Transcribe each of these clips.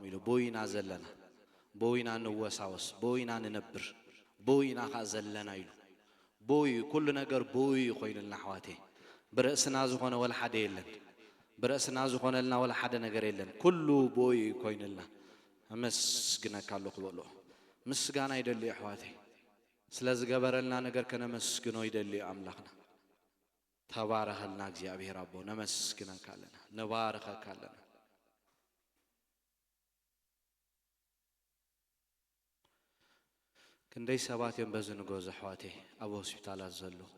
ኢሉ፣ ብኡ ኢና ዘለና፣ ብኡ ኢና ንወሳወስ፣ ብኡ ኢና ንነብር፣ ብኡ ኢና ኸኣ ዘለና ኢሉ። ብኡ እዩ፣ ኩሉ ነገር ብኡ እዩ ኮይኑልና ኣሕዋተይ። ብርእስና ዝኾነ ወላ ሓደ የለን። ብርእስና ዝኾነልና ወላ ሓደ ነገር የለን። ኩሉ ብኡ እዩ ኮይኑልና። ኣመስግነካ ኣለኹ በልዎ። ምስጋና ይደሊ እዩ ኣሕዋተይ። ስለ ዝገበረልና ነገር ከነመስግኖ ይደሊ እዩ ኣምላኽና። ተባረኸልና እግዚኣብሔር ኣቦ፣ ነመስግነካ ኣለና፣ ነባርኸካ ኣለና። ክንደይ ሰባት እዮም በዚ ንጎ ኣሕዋተይ ኣብ ሆስፒታላት ዘለዉ፣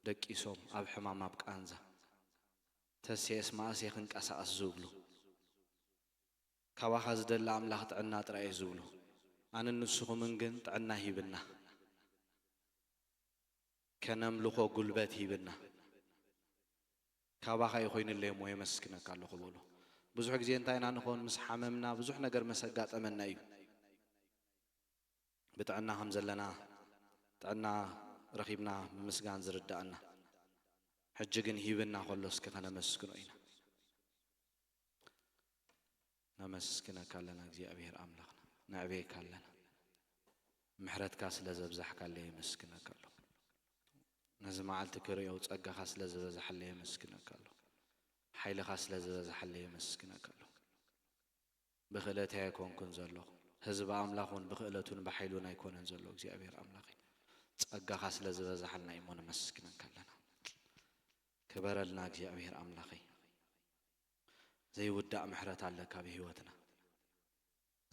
ደቂሶም ኣብ ሕማም ኣብ ቃንዛ፣ ተስኤስ መኣስ ክንቀሳቐስ ዝብሉ፣ ካባኻ ዝደሊ ኣምላኽ ጥዕና ጥራይ እዩ ዝብሉ። ኣነን ንስኹምን ግን ጥዕና ሂብና፣ ከነምልኾ ጉልበት ሂብና። ካባኻ እዩ ኮይኑለይ እሞ የመስግነካ ኣለኹ በሉ። ብዙሕ ግዜ እንታይ ኢና ንኾን? ምስ ሓመምና ብዙሕ ነገር መስ ኣጋጠመና እዩ። ብጥዕና ከም ዘለና፣ ጥዕና ረኺብና ምምስጋን ዝርድኣና። ሕጂ ግን ሂብና ከሎ እስኪ ከነመስግኖ ኢና። ነመስግነካ ኣለና እግዚኣብሔር ኣምላኽና፣ ነዕብየካ ኣለና። ምሕረትካ ስለ ዘብዛሕካለይ የመስግነካ ኣለኹ። ነዚ መዓልቲ ክርእዮ ጸጋኻ ስለ ዝበዝሓለይ የመስግነካ ኣለኹ። ሓይልኻ ስለ ዝበዝሓለይ የመስግነካ ኣለኹ። ብኽእለተይ ኣይኮንኩን ዘለኹ፣ ህዝቢ ኣምላኽ እውን ብኽእለቱን ብሓይሉን ኣይኮነን ዘሎ። እግዚኣብሔር ኣምላኸይ፣ ጸጋኻ ስለ ዝበዝሓልና እሞ ነመስግነካ ኣለና። ክበረልና እግዚኣብሔር ኣምላኸይ። ዘይውዳእ ምሕረት ኣለካ ኣብ ህይወትና።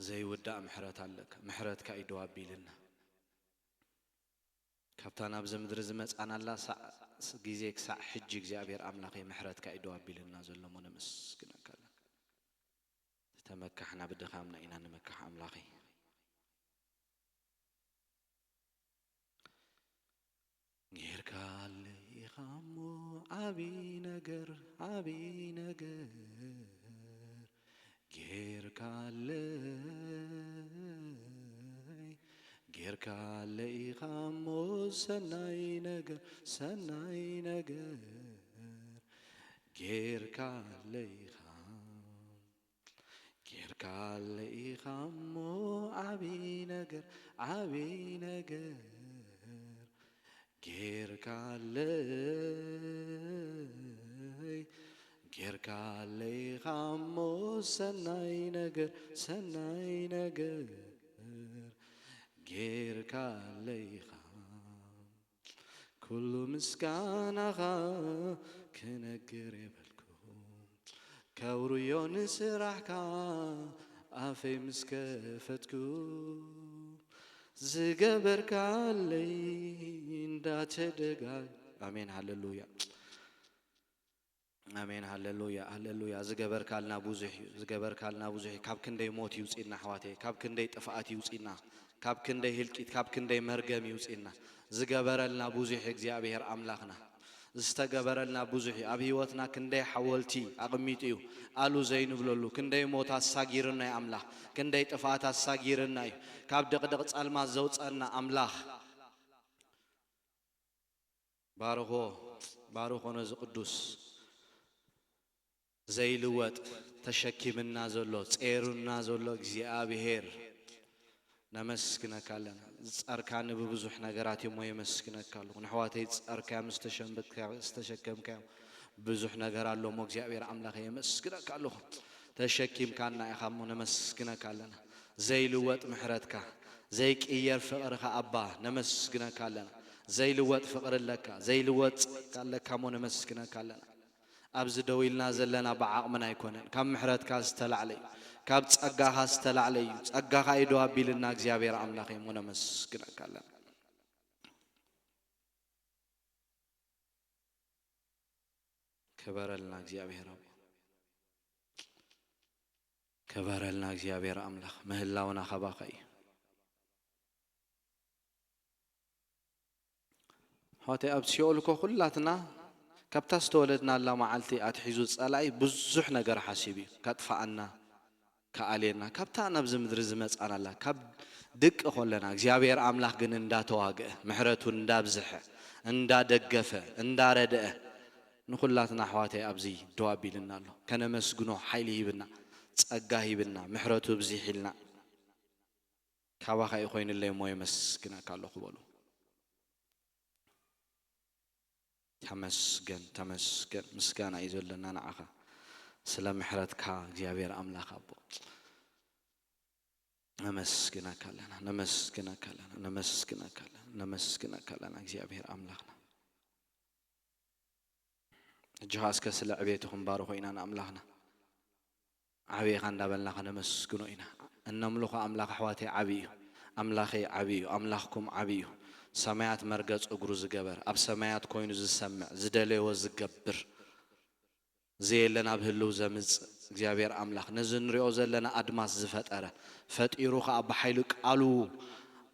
ዘይውዳእ ምሕረት ኣለካ። ምሕረትካ እዩ ደው ኣቢልና። ካብታ ናብዚ ምድሪ ዝመጻናላ ሳዕ፣ ግዜ ክሳዕ ሕጂ እግዚኣብሔር ኣምላኸይ ምሕረትካ እዩ ደው ኣቢልና ዘሎ እሞ ነመስግነካ ኣለና። ዝተመካሕና ብድኻምና ኢና ንምካሕ ኣምላኸይ። ጌርካለይ ኢኻ እሞ ዓቢ ነገር፣ ዓቢ ነገር ጌርካለይ፣ ጌርካለይ ኢኻ እሞ ሰናይ ነገር፣ ሰናይ ነገር ጌርካለይ ኢኻ። ጌርካለይ ኢኻ እሞ ዓቢ ነገር፣ ዓቢ ነገር ጌርካለይ፣ ጌርካለይ ኢኻ እሞ ሰናይ ነገር፣ ሰናይ ነገር ጌርካለይ ኢኻ። ኩሉ ምስጋናኻ ክነግር የብልኩ፣ ከውርዮ ንስራሕካ ኣፈይ ምስ ከፈትኩ፣ ዝገበርካለይ እንዳተደጋ-፣ ኣሜን፣ ሃሌሉያ። ኣሜን፣ ሃሌሉያ፣ ሃሌሉያ። ዝገበርካልና ብዙሕ እዩ፣ ዝገበርካልና ብዙሕ እዩ። ካብ ክንደይ ሞት ይውፅእና ኣሕዋተይ፣ ካብ ክንደይ ጥፍኣት ይውፅእና፣ ካብ ክንደይ ህልቂት፣ ካብ ክንደይ መርገም ይውፅእና። ዝገበረልና ብዙሕ እዩ እግዚኣብሔር ኣምላኽና። ዝተገበረልና ብዙሕ እዩ። ኣብ ህይወትና ክንደይ ሓወልቲ ኣቕሚጡ እዩ፣ ኣሉ ዘይንብለሉ። ክንደይ ሞት ኣሳጊርና እዩ ኣምላኽ፣ ክንደይ ጥፍኣት ኣሳጊርና እዩ። ካብ ድቕድቕ ጸልማት ዘውፀና ኣምላኽ። ባርኾ፣ ባርኾ ነዚ ቅዱስ ዘይልወጥ ተሸኪምና ዘሎ፣ ጼሩና ዘሎ እግዚኣብሔር ነመስግነካ ኣለና። ዝጸርካኒ ብብዙሕ ነገራት እሞ የመስግነካ ኣለኹ። ንሕዋተይ ዝጸርካዮም ዝተሸምብትካዮ፣ ዝተሸከምካዮም ብዙሕ ነገር ኣሎ እሞ እግዚኣብሔር ኣምላኸ የመስግነካ ኣለኹ። ተሸኪምካና ኢኻ እሞ ነመስግነካ ኣለና። ዘይልወጥ ምሕረትካ፣ ዘይቅየር ፍቕርኻ ኣባ ነመስግነካ ኣለና። ዘይልወጥ ፍቕሪ ኣለካ፣ ዘይልወጥ ጸጋ ኣለካ እሞ ነመስግነካ ኣለና። ኣብዚ ደው ኢልና ዘለና ብዓቕምና ኣይኮነን፣ ካብ ምሕረትካ ዝተላዕለ እዩ፣ ካብ ጸጋኻ ዝተላዕለ እዩ። ጸጋኻ እዩ ደው ኣቢልና እግዚኣብሔር ኣምላኽ እሞ ነመስግነካ ኣለና። ክበረልና እግዚኣብሔር ኣቦ። ክበረልና እግዚኣብሔር ኣምላኽ። ምህላውና ካባኻ እዩ። ኣሕዋተይ፣ ኣብ ሲኦል እኮ ኩላትና ካብታ ዝተወለድናላ መዓልቲ ኣትሒዙ ጸላኢ ብዙሕ ነገር ሓሲቡ እዩ። ከጥፍኣና፣ ክኣልየና፣ ካብታ ናብዚ ምድሪ ዝመጻናላ፣ ካብ ድቂ ኮለና፣ እግዚኣብሔር ኣምላኽ ግን እንዳተዋግአ፣ ምሕረቱ እንዳብዝሐ፣ እንዳደገፈ፣ እንዳረድአ፣ ንኹላትና ኣሕዋተይ ኣብዚ ደው ኣቢልና ኣሎ። ከነመስግኖ ሓይሊ ሂብና፣ ጸጋ ሂብና፣ ምሕረቱ ብዚሒልና፣ ካባኻ እዩ ኮይኑለይ እሞ የመስግነካ ኣለኹ በሉ። ተመስገን፣ ተመስገን። ምስጋና እዩ ዘለና ንዓኻ ስለ ምሕረትካ እግዚኣብሔር ኣምላኽ ኣቦ። ነመስግነካ ኣለና፣ ነመስግነካ ኣለና፣ ነመስግነካ ኣለና፣ ነመስግነካ ኣለና እግዚኣብሔር ኣምላኽና። ሕጂ ኸኣ እስከ ስለ ዕቤቱ ክንባርኾ ኢና ንኣምላኽና። ዓቢ ኢኻ እንዳበልና ከነመስግኖ ኢና። እነምልኾ ኣምላኽ ኣሕዋተይ ዓቢ እዩ። ኣምላኸይ ዓቢ እዩ። ኣምላኽኩም ዓቢ እዩ። ሰማያት መርገጽ እግሩ ዝገበር፣ ኣብ ሰማያት ኮይኑ ዝሰምዕ፣ ዝደለዮ ዝገብር፣ ዘየለ ናብ ህልው ዘምጽእ እግዚኣብሔር ኣምላኽ፣ ነዚ ንሪኦ ዘለና ኣድማስ ዝፈጠረ፣ ፈጢሩ ኸኣ ብሓይሊ ቃሉ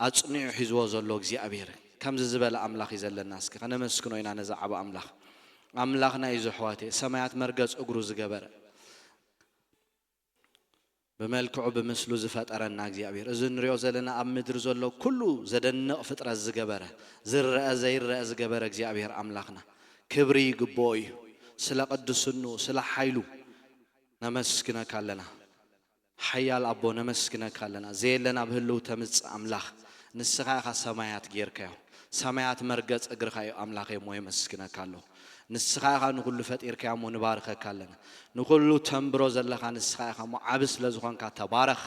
ኣጽኒዑ ሒዝዎ ዘሎ እግዚኣብሔር፣ ከምዚ ዝበለ ኣምላኽ እዩ ዘለና። እስኪ ከነመስግኖ ኢና ነዚ ዓቢ ኣምላኽ። ኣምላኽና እዩ፣ ኣሕዋተይ፣ ሰማያት መርገጽ እግሩ ዝገበረ። ብመልክዑ ብምስሉ ዝፈጠረና እግዚኣብሔር፣ እዚ እንሪኦ ዘለና ኣብ ምድሪ ዘሎ ኩሉ ዘደንቕ ፍጥረት ዝገበረ፣ ዝረአ ዘይረአ ዝገበረ እግዚኣብሔር ኣምላኽና፣ ክብሪ ይግብኦ እዩ። ስለ ቅድስንኡ፣ ስለ ሓይሉ ነመስግነካ ኣለና። ሓያል ኣቦ ነመስግነካ ኣለና። ዘየለ ናብ ህልው ተምጽእ ኣምላኽ፣ ንስኻ ኢኻ ሰማያት ጌርካዮ። ሰማያት መርገጽ እግርኻ እዩ ኣምላኸይ እሞ የመስግነካ ኣለኹ። ንስኻ ኢኻ ንኹሉ ፈጢርካዮ እሞ ንባርኸካ ኣለና። ንኹሉ ተንብሮ ዘለኻ ንስኻ ኢኻ እሞ ዓቢ ስለ ዝኾንካ ተባረኽ።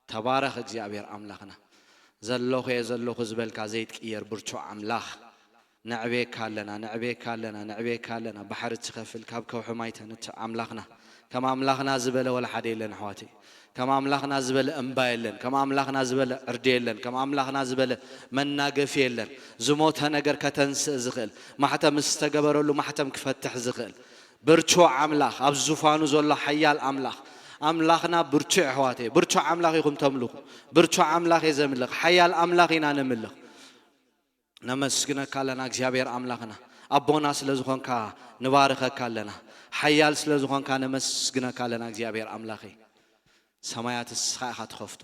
ተባረኽ እግዚኣብሔር ኣምላኽና። ዘለኹ እየ ዘለኹ ዝበልካ ዘይትቅየር ብርቱዕ ኣምላኽ። ነዕቤካ ኣለና፣ ነዕቤካ ኣለና፣ ነዕቤካ ኣለና። ባሕሪ ትኸፍል ካብ ከውሒ ማይ ተንትዕ ኣምላኽና። ከም ኣምላኽና ዝበለ ወላ ሓደ የለን ኣሕዋተይ። ከም ኣምላኽና ዝበለ እምባ የለን። ከም ኣምላኽና ዝበለ ዕርዲ የለን። ከም ኣምላኽና ዝበለ መናገፊ የለን። ዝሞተ ነገር ከተንስእ ዝኽእል፣ ማሕተም ዝተገበረሉ ማሕተም ክፈትሕ ዝኽእል ብርቱዕ ኣምላኽ፣ ኣብ ዙፋኑ ዘሎ ሓያል ኣምላኽ። ኣምላኽና ብርቱዕ፣ ኣሕዋተይ፣ ብርቱዕ ኣምላኽ ኢኹም ተምልኹ። ብርቱዕ ኣምላኽ እየ ዘምልኽ። ሓያል ኣምላኽ ኢና ነምልኽ። ነመስግነካ ኣለና እግዚኣብሔር ኣምላኽና። ኣቦና ስለ ዝኾንካ ንባርኸካ ኣለና። ሓያል ስለ ዝኾንካ ነመስግነካ ኣለና እግዚኣብሔር ኣምላኸይ። ሰማያት ንስኻ ኢኻ ትኸፍቶ።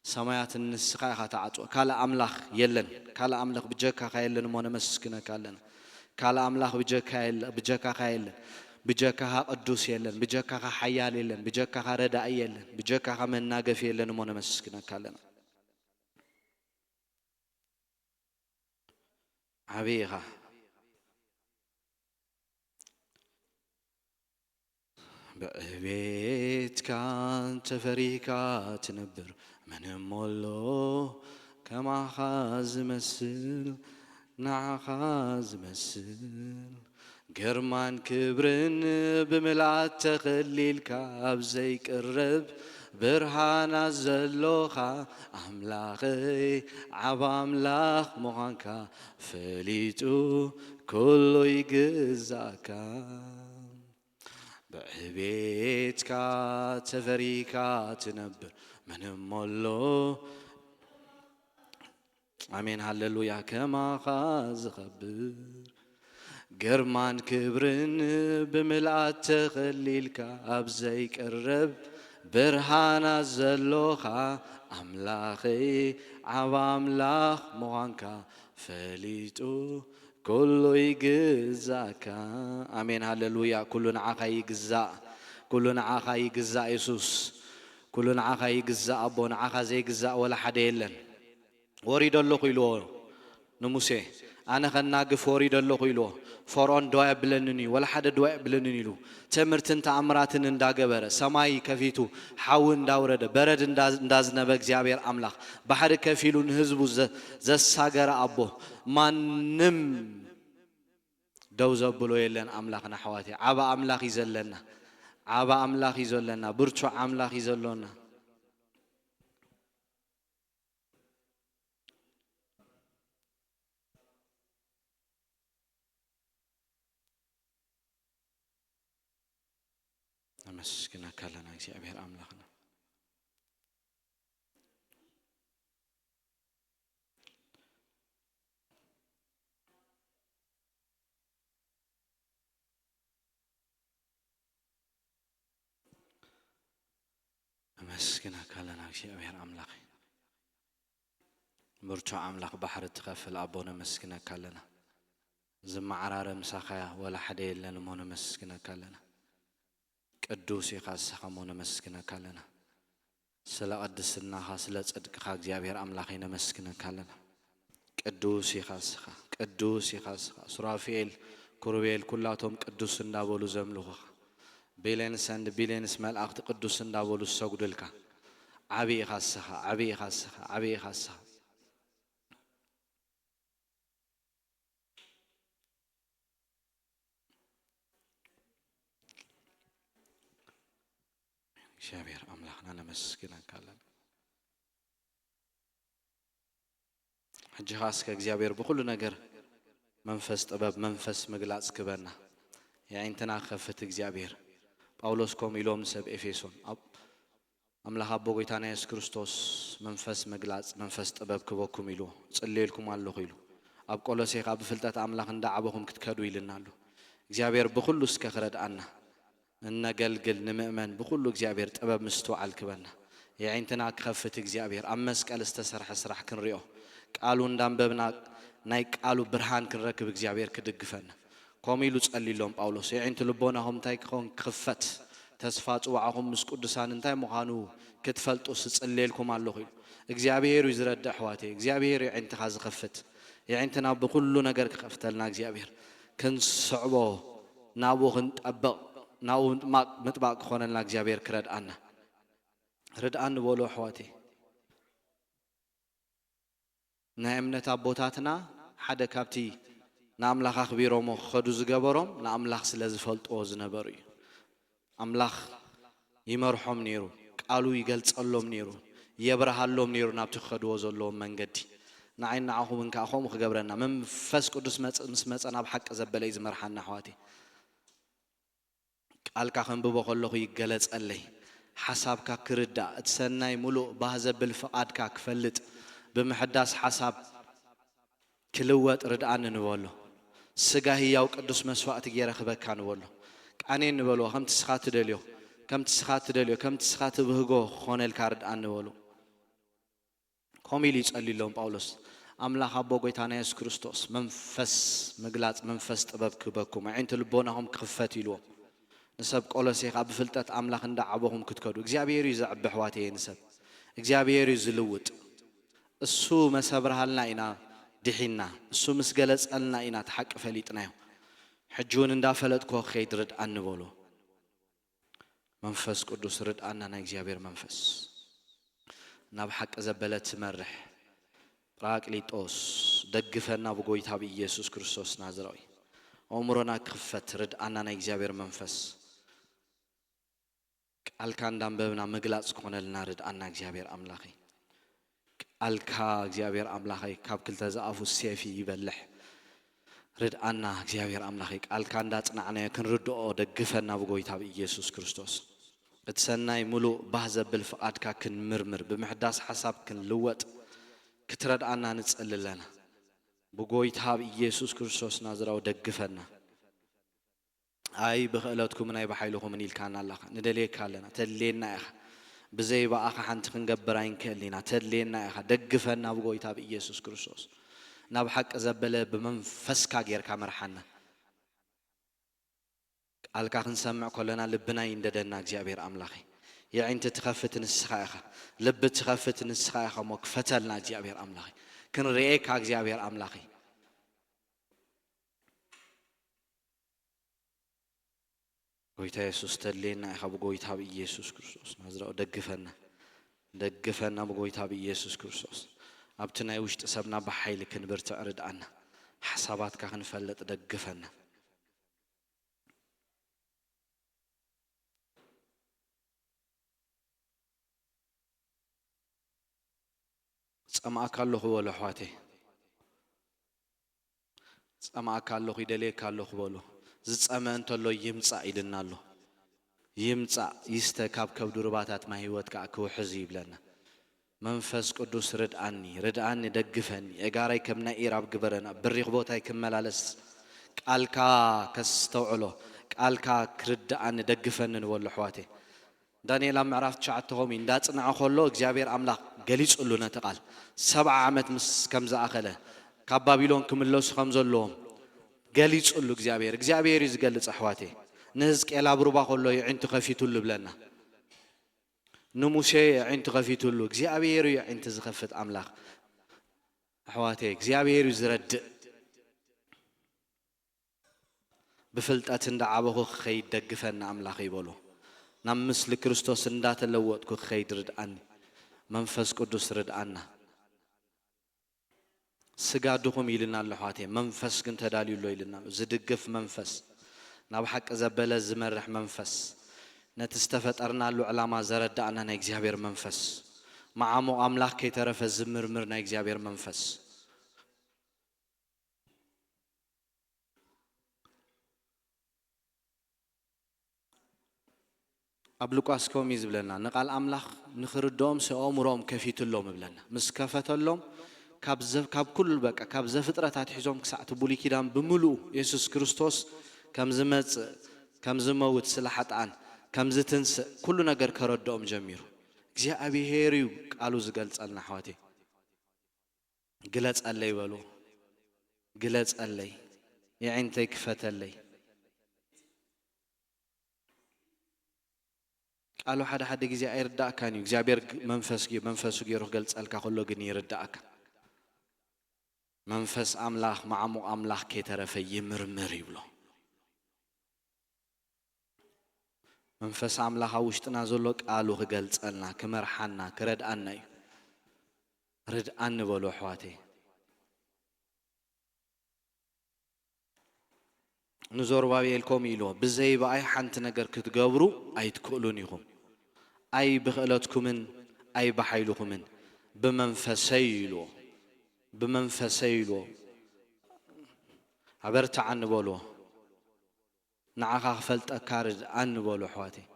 ሰማያት ንስኻ ኢኻ ትዓጽዎ። ካልእ ኣምላኽ የለን። ካልእ ኣምላኽ ብጀካኻ የለን እሞ ነመስግነካ ኣለና። ካልእ ኣምላኽ ብጀካ የለ-፣ ብጀካኻ የለን። ብጀካኻ ቅዱስ የለን። ብጀካኻ ሓያል የለን። ብጀካኻ ረዳኢ የለን። ብጀካኻ መናገፊ የለን እሞ ነመስግነካ ኣለና። ዓቢ ኢኻ። ብዕቤትካ ተፈሪካ ትነብር፣ መን እሞ ኣሎ ከማኻ ዝመስል፣ ንዓኻ ዝመስል? ግርማን ክብርን ብምልኣት ተኸሊልካ ኣብ ዘይቅረብ ብርሃናት ዘሎኻ ኣምላኸይ፣ ዓብ ኣምላኽ ምዃንካ ፈሊጡ ኩሉ ይግዛእካ። ብዕቤትካ ተፈሪካ ትነብር፣ መን እሞ ኣሎ ኣሜን ሃሌሉያ ከማኻ ዝኸብር? ግርማን ክብርን ብምልኣት ተኸሊልካ ኣብ ዘይቅረብ ብርሃናት ዘሎኻ ኣምላኸይ፣ ዓብ ኣምላኽ ምዃንካ ፈሊጡ ኩሉ ይግዛእካ። ኣሜን ሃሌሉያ። ኩሉ ንዓኻ ይግዛእ። ኩሉ ንዓኻ ይግዛእ የሱስ። ኩሉ ንዓኻ ይግዛእ ኣቦ። ንዓኻ ዘይግዛእ ወላ ሓደ የለን። ወሪዶ ኣለኹ ኢልዎ ንሙሴ። ኣነ ኸናግፍ ወሪዶ ኣለኹ ኢልዎ። ፈርዖን ደዋ የብለንን እዩ፣ ወላ ሓደ ደዋ የብለንን ኢሉ ትእምርትን ተኣምራትን እንዳገበረ፣ ሰማይ ከፊቱ፣ ሓዊ እንዳውረደ፣ በረድ እንዳ-፣ እንዳዝነበ እግዚኣብሔር ኣምላኽ፣ ባሕሪ ከፊሉ ንህዝቡ ዘ-፣ ዘሳገረ ኣቦ፣ ማንም ደው ዘብሎ የለን ኣምላኽና ኣሕዋተይ። ዓቢ ኣምላኽ እዩ ዘለና። ዓቢ ኣምላኽ እዩ ዘለና። ብርቱዕ ኣምላኽ እዩ ዘሎና። ነመስግነካ ኣለና እግዚኣብሔር ኣምላኽና። ነመስግነካ ኣለና እግዚኣብሔር ኣምላኸይ። ብርቱዕ ኣምላኽ ባሕሪ ትኸፍል ኣቦ ነመስግነካ ኣለና። ዝመዓራረ ምሳኻ ወላ ሓደ የለን እሞ ነመስግነካ ኣለና። ቅዱስ ኢኻ እስኻ እሞ ነመስግነካ ኣለና። ስለ ቅድስናኻ፣ ስለ ጽድቅኻ እግዚኣብሔር ኣምላኸይ ነመስግነካ ኣለና። ቅዱስ ኢኻ እስኻ፣ ቅዱስ ኢኻ እስኻ። ሱራፌል፣ ኩሩቤል ኩላቶም ቅዱስ እንዳበሉ ዘምልኹኻ። ቢልየንስ and ቢልየንስ መላእኽቲ ቅዱስ እንዳበሉ ዝሰግዱልካ። ዓቢ ኢኻ እስኻ፣ ዓቢ ኢኻ እስኻ፣ ዓቢ ኢኻ እስኻ። እግዚኣብሔር ኣምላኽና ነመስግነካ ኣለና። ሕጂ ኸኣ እስከ እግዚኣብሔር ብኹሉ ነገር መንፈስ ጥበብ፣ መንፈስ ምግላጽ ክበና፣ የዒንትና ክኸፍት እግዚኣብሔር። ጳውሎስ ከምኡ ኢሎም ንሰብ ኤፌሶን፣ ኣብ ኣምላኽ ኣቦ ጐይታና የሱስ ክርስቶስ መንፈስ ምግላጽ፣ መንፈስ ጥበብ ክበኩም ኢሉ ጽልየልኩም ኣለኹ ኢሉ። ኣብ ቆሎሴ ከኣ ብፍልጠት ኣምላኽ እንዳዓበኹም ክትከዱ ኢልና ኣሎ። እግዚኣብሔር ብኹሉ እስከ ክረድኣና፣ እነገልግል ንምእመን ብኹሉ እግዚኣብሔር ጥበብ ምስትውዓል ክበና። የዒንትና ክኸፍት እግዚኣብሔር ኣብ መስቀል ዝተሰርሐ ስራሕ ክንሪኦ፣ ቃሉ እንዳንበብና ናይ ቃሉ ብርሃን ክንረክብ እግዚኣብሔር ክድግፈና። ከምኡ ኢሉ ጸልዩሎም ጳውሎስ፣ የዒንቲ ልቦናኹም እንታይ ክኸውን ክኽፈት፣ ተስፋ ጽዋዕኹም ምስ ቅዱሳን እንታይ ምዃኑ ክትፈልጡ ስጽልየልኩም ኣለኹ ኢሉ። እግዚኣብሔር እዩ ዝረድእ ኣሕዋተይ፣ እግዚኣብሔር እዩ የዒንትኻ ዝኸፍት። የዒንትና ብኹሉ ነገር ክኸፍተልና እግዚኣብሔር፣ ክንስዕቦ፣ ናብኡ ክንጠብቕ፣ ናብኡ ምጥማቕ፣ ምጥባቕ ክኾነልና እግዚኣብሔር ክረድኣና። ርድኣኒ በሉ ኣሕዋተይ። ናይ እምነት ኣቦታትና ሓደ ካብቲ ንኣምላኽ ኣኽቢሮሞ ክኸዱ ዝገበሮም ንኣምላኽ ስለ ዝፈልጥዎ ዝነበሩ እዩ። ኣምላኽ ይመርሖም ነይሩ፣ ቃሉ ይገልጸሎም ነይሩ፣ የብርሃሎም ነይሩ ናብቲ ክኸድዎ ዘለዎም መንገዲ። ንዓይ ንዓኹምን ከኣ ከምኡ ክገብረና መንፈስ ቅዱስ መጽ-፣ ምስ መጸ ናብ ሓቂ ዘበለ እዩ ዝመርሓና ኣሕዋተይ። ቃልካ ከንብቦ ከለኹ ይገለጸለይ። ሓሳብካ ክርዳእ፣ እቲ ሰናይ ምሉእ ባህ ዘብል ፍቓድካ ክፈልጥ፣ ብምሕዳስ ሓሳብ ክልወጥ ርድኣኒ ንበሎ። ስጋ ህያው ቅዱስ መስዋእቲ ገይረ ክበካ ንበሎ። ቃኔን ንበልዎ፣ ከምቲ ስኻ ትደልዮ፣ ከምቲ ስኻ ትደልዮ፣ ከምቲ ስኻ ትብህጎ ክኾነልካ ርድኣኒ ንበሎ። ከምኡ ኢሉ ይጸልዩሎም ጳውሎስ፣ ኣምላኽ ኣቦ ጐይታና የሱስ ክርስቶስ መንፈስ ምግላጽ፣ መንፈስ ጥበብ ክህበኩም፣ ኣዒንቲ ልቦናኹም ክኽፈት ኢልዎም። ንሰብ ቆሎሴ ከኣ ብፍልጠት ኣምላኽ እንዳዓበኹም ክትከዱ። እግዚኣብሔር እዩ ዘዕቢ ኣሕዋተየ ንሰብ። እግዚኣብሔር እዩ ዝልውጥ። እሱ መሰብርሃልና ኢና ድሒና። እሱ ምስ ገለጸልና ኢና እቲ ሓቂ ፈሊጥናዮ። ሕጂ እውን እንዳፈለጥኩ ክኸይድ ርድኣኒ በሉ። መንፈስ ቅዱስ ርድኣና ናይ እግዚኣብሔር መንፈስ። ናብ ሓቂ ዘበለ ትመርሕ ጳራቅሊጦስ ደግፈና ብጎይታ ብኢየሱስ ክርስቶስ ናዝራዊ። ኣእምሮና ክኽፈት ርድኣና ናይ እግዚኣብሔር መንፈስ። ቃልካ እንዳንበብና ምግላጽ ክኾነልና ርድኣና እግዚኣብሔር ኣምላኸይ። ቃልካ እግዚኣብሔር ኣምላኸይ ካብ ክልተ ዝኣፉ ሴፍ ይበልሕ። ርድኣና እግዚኣብሔር ኣምላኸይ ቃልካ እንዳጽናዕናዮ ክንርድኦ ደግፈና ብጎይታ ብኢየሱስ ክርስቶስ። እቲ ሰናይ ምሉእ ባህ ዘብል ፍቓድካ ክንምርምር ብምሕዳስ ሓሳብ ክንልወጥ ክትረድኣና ንጸሊ ኣለና። ብጎይታ ብኢየሱስ ክርስቶስ ናዝራዊ ደግፈና። ኣይ ብኽእለትኩምን ኣይ ብሓይልኹምን ኢልካና ኣለኻ። ንደልየካ ኣለና። ተድልየና ኢኻ። ብዘይ ብኣኻ ሓንቲ ክንገብር ኣይንክእልን ኢና። ተድልየና ኢኻ። ደግፈና ብጎይታ ብኢየሱስ ክርስቶስ። ናብ ሓቂ ዘበለ ብመንፈስካ ጌርካ መርሓና። ቃልካ ክንሰምዕ ከለና ልብና ይንደደና እግዚኣብሔር ኣምላኸይ። የዒንቲ ትኸፍት ንስኻ ኢኻ። ልቢ ትኸፍት ንስኻ ኢኻ እሞ ክፈተልና እግዚኣብሔር ኣምላኸይ። ክንርእየካ እግዚኣብሔር ኣምላኸይ። ጎይታ የሱስ ተድልየና ኢኻ ብጎይታ ብኢየሱስ ክርስቶስ ናዝራዊ ደግፈና። ደግፈና ብጎይታ ብኢየሱስ ክርስቶስ። ኣብቲ ናይ ውሽጢ ሰብና ብሓይሊ ክንብርትዕ ርድኣና። ሓሳባትካ ክንፈልጥ ደግፈና። ጸማእካ ኣለኹ በሉ ኣሕዋተይ። ጸማእካ ኣለኹ፣ ይደልየካ ኣለኹ በሉ። ዝጸመ እንተሎ ይምጻእ ኢልና ኣሎ። ይምጻእ ይስተ፣ ካብ ከብዱ ርባታት ማይ ህይወት ከኣ ክውሕዝ ይብለና። መንፈስ ቅዱስ ርድኣኒ፣ ርድኣኒ፣ ደግፈኒ፣ ኣእጋረይ ከም ናይ ኢራብ ግበረና፣ ብሪኽ ቦታይ ክመላለስ፣ ቃልካ ከስተውዕሎ፣ ቃልካ ክርድኣኒ፣ ደግፈኒ ንበሎ ኣሕዋተይ። ዳንኤል ኣብ ምዕራፍ ትሽዓተ ከምኡ እዩ፣ እንዳጽንዐ ከሎ እግዚኣብሔር ኣምላኽ ገሊጹሉ ነቲ ቃል። ሰብዓ ዓመት ምስ ከም ዝኣኸለ፣ ካብ ባቢሎን ክምለሱ ከም ዘለዎም ገሊጹሉ እግዚኣብሔር። እግዚኣብሔር እዩ ዝገልጽ ኣሕዋተይ። ንህዝቅኤል ኣብ ሩባ ከሎ የዒንቱ ከፊቱሉ ብለና። ንሙሴ የዒንቱ ከፊቱሉ። እግዚኣብሔር እዩ የዒንቲ ዝኸፍት ኣምላኽ። ኣሕዋተይ፣ እግዚኣብሔር እዩ ዝረድእ። ብፍልጠት እንዳዓበኹ ክኸይድ ደግፈኒ ኣምላኽ ይበሎ። ናብ ምስሊ ክርስቶስ እንዳተለወጥኩ ክኸይድ ርድኣኒ። መንፈስ ቅዱስ ርድኣና። ስጋ ድኹም ኢልና ኣሎ ኣሕዋተይ፣ መንፈስ ግን ተዳልዩ ኣሎ ኢልና ኣሎ። ዝድግፍ መንፈስ፣ ናብ ሓቂ ዘበለ ዝመርሕ መንፈስ፣ ነቲ ዝተፈጠርናሉ ዕላማ ዘረዳእና ናይ እግዚኣብሔር መንፈስ፣ መዓሙቕ ኣምላኽ ከይተረፈ ዝምርምር ናይ እግዚኣብሔር መንፈስ። ኣብ ሉቃስ ከምኡ እዩ ዝብለና፣ ንቃል ኣምላኽ ንኽርድኦም ኣእምሮኦም ከፊትሎም እብለና። ምስ ከፈተሎም፣ ካብ ዘ-፣ ካብ ኩሉ፣ በቃ፣ ካብ ዘፍጥረት ኣትሒዞም ክሳዕ እቲ ብሉይ ኪዳን ብምሉኡ የሱስ ክርስቶስ ከም ዝመጽእ፣ ከም ዝመውት ስለ ሓጥኣን፣ ከም ዝትንስእ ኩሉ ነገር ከረድኦም ጀሚሩ። እግዚኣብሔር እዩ ቃሉ ዝገልጸልና ኣሕዋተይ። ግለጸለይ በሉ። ግለጸለይ። የዒንተይ ክፈተለይ። ቃሉ ሓደ ሓደ ግዜ ኣይርዳእካን እዩ። እግዚኣብሔር ግ-፣ መንፈስ ግ-፣ መንፈሱ ገይሩ ክገልጸልካ ከሎ ግን ይርዳእካ። መንፈስ ኣምላኽ፣ መዓሙቕ ኣምላኽ ከይተረፈ ይምርምር ይብሎ። መንፈስ ኣምላኽ ኣብ ውሽጥና ዘሎ ቃሉ ክገልጸልና፣ ክመርሓና፣ ክረድኣና እዩ። ርድኣኒ በሉ ኣሕዋተይ። ንዘሩባቤል ከምኡ ኢልዎ፣ ብዘይ ብኣይ ሓንቲ ነገር ክትገብሩ ኣይትክእሉን ኢኹም። ኣይ ብኽእለትኩምን ኣይ ብሓይልኹምን፣ ብመንፈሰይ ኢልዎ። ብመንፈሰይ ኢልዎ። ኣበርትዓኒ በልዎ። ንዓኻ ክፈልጠካ ርድኣኒ በሉ ኣሕዋተይ።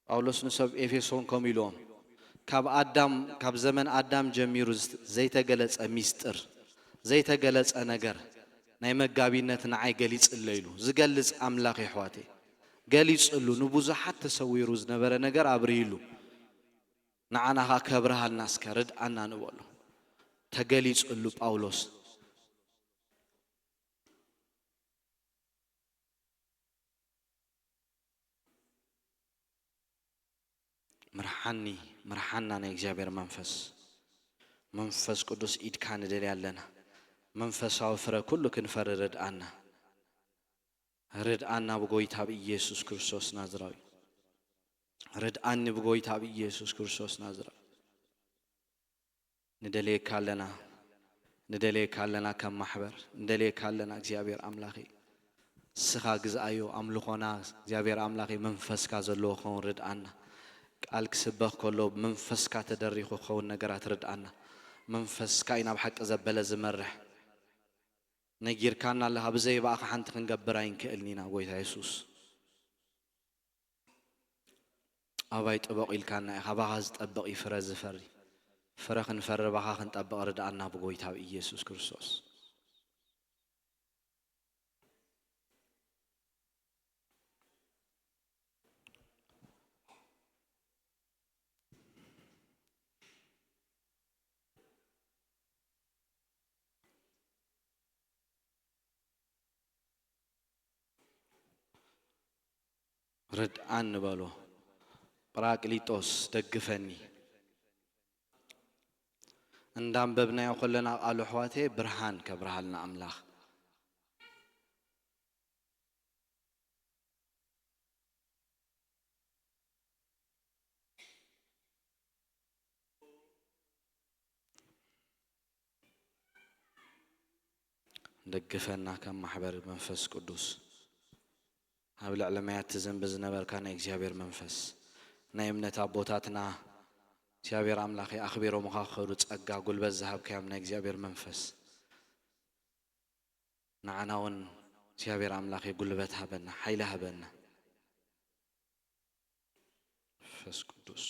ጳውሎስ ንሰብ ኤፌሶን ከምኡ ኢልዎም፣ ካብ ኣዳም፣ ካብ ዘመን ኣዳም ጀሚሩ ዝ-፣ ዘይተገለጸ ሚስጥር፣ ዘይተገለጸ ነገር ናይ መጋቢነት ንዓይ ገሊጽለይ ኢሉ። ዝገልጽ ኣምላኽ የሕዋተይ፣ ገሊጽሉ። ንብዙሓት ተሰዊሩ ዝነበረ ነገር ኣብርሂሉ። ንዓና ኸኣ ከብርሃልና እስከ ርድኣና ንበሎ። ተገሊጽሉ ጳውሎስ። ምርሓኒ፣ ምርሓና ናይ እግዚኣብሔር መንፈስ። መንፈስ ቅዱስ ኢድካ ንደልይ ኣለና። መንፈሳዊ ፍረ ኩሉ ክንፈሪ ርድኣና። ርድኣና ብጎይታ ብኢየሱስ ክርስቶስ ናዝራዊ። ርድኣኒ ብጎይታ ብኢየሱስ ክርስቶስ ናዝራዊ። ንደልየካ ኣለና፣ ንደልየካ ኣለና ከም ማሕበር፣ ንደልየካ ኣለና እግዚኣብሔር ኣምላኸይ። ንስኻ ግዝኣዮ ኣምልኾና፣ እግዚኣብሔር ኣምላኸይ መንፈስካ ዘለዎ ክኸውን ርድኣና። ቃል ክስበኽ ከሎ መንፈስካ ተደሪኹ ክኸውን ነገራት ርድኣና። መንፈስካ እዩ ናብ ሓቂ ዘበለ ዝመርሕ። ነጊርካና ኣለኻ፣ ብዘይ ብኣኻ ሓንቲ ክንገብር ኣይንክእልን ኢና ጎይታ የሱስ። ኣባይ ጥበቕ ኢልካና ኢኻ፣ ባኻ ዝጠብቕ እዩ ፍረ ዝፈሪ። ፍረ ክንፈሪ ባኻ ክንጠብቕ ርድኣና ብጎይታ ብኢየሱስ ክርስቶስ። ርድኣኒ በሎ። ጳራቅሊጦስ ደግፈኒ። እንዳንበብናዮ ከለና ቃሉ ኣሕዋተይ ብርሃን ከብርሃልና ኣምላኽ። ደግፈና ከም ማሕበር መንፈስ ቅዱስ። ኣብ ልዕሊ ማያት ትዘንቢ ዝነበርካ ናይ እግዚኣብሔር መንፈስ፣ ናይ እምነት ኣቦታትና እግዚኣብሔር ኣምላኸይ ኣኽቢሮምኻ ክኸዱ ጸጋ ጉልበት ዝሃብካዮም ናይ እግዚኣብሔር መንፈስ፣ ንዓና እውን እግዚኣብሔር ኣምላኸይ ጉልበት ሃበና፣ ሓይሊ ሃበና። መንፈስ ቅዱስ።